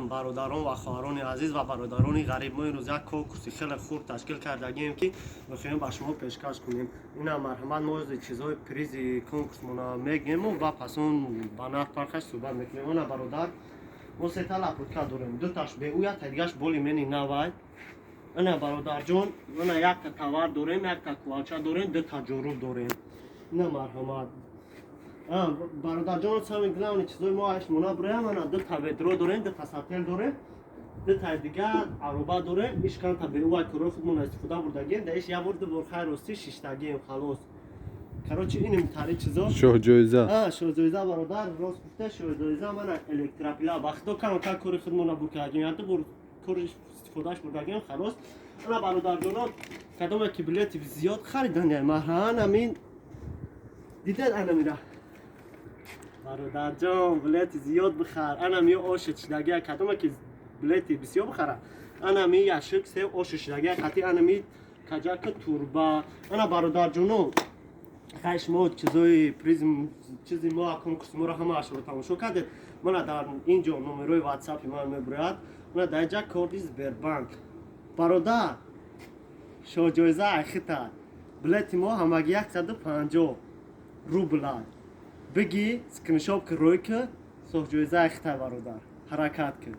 Бародарон ва хоҳарони азиз ва бародарони ғариб, мо имрӯз як конкурси хеле хурд ташкил кардагием, ки мехоҳем ба шумо пешкаш кунем. Ина, марҳамат, мо чизҳои призи конкурсмона мегӯему ва пас он ба нарх фарқаш суҳбат мекунем. Ана, бародар, мо сета лопатка дорем, дуташ беу, якта дигаш более-менее навай. Ана, бародарҷон, ана якта тавар дорем, якта кувалча дорем, дута ҷоруб дорем. Ина, марҳамат, бародарҷон, самый главный чизои мо ашмона бураям. Ана, дута ведро дорем, дута сател дорем, дута дига ароба дорем. Ишканта беувай, корои худмон истифода бурдагем. Да иш як бор, ду бор, хайр, ростӣ, шиштагем, халос. Короче, иним тари чизо. Шоҳҷоиза. Шоҳҷоиза, бародар, рост гуфта, шоҳҷоиза мана электропила. Ба худо, камакак кори худмона буркардагем, як ду бор кори истифодааш бурдагем, халос. Ана, бародарҷоно, кадоме ки билети зиёд харидан, марҳамат, амин дидед, анамира, бародарҷон, билети зиёд бихар. Анами оши чидагия, кадоме ки билети бисёр бихара, анами яшик се оши шидагия қати анами каҷака турба. Ана, бародарҷоно, хай, шумо чизои приз, чизи мо, конкурси моро ҳамаашро тамошо кардед. Мана, дар ин ҷо номерои ватсапи ман мебурад. Мана, дар инҷа корди Сбербанк. Бародар, шоҳҷоиза айхита. Билети мо ҳамагӣ 150 рубла. Биги, скриншот ки, рӯй ки, шоҳҷоиза айхита. Бародар, ҳаракат кун.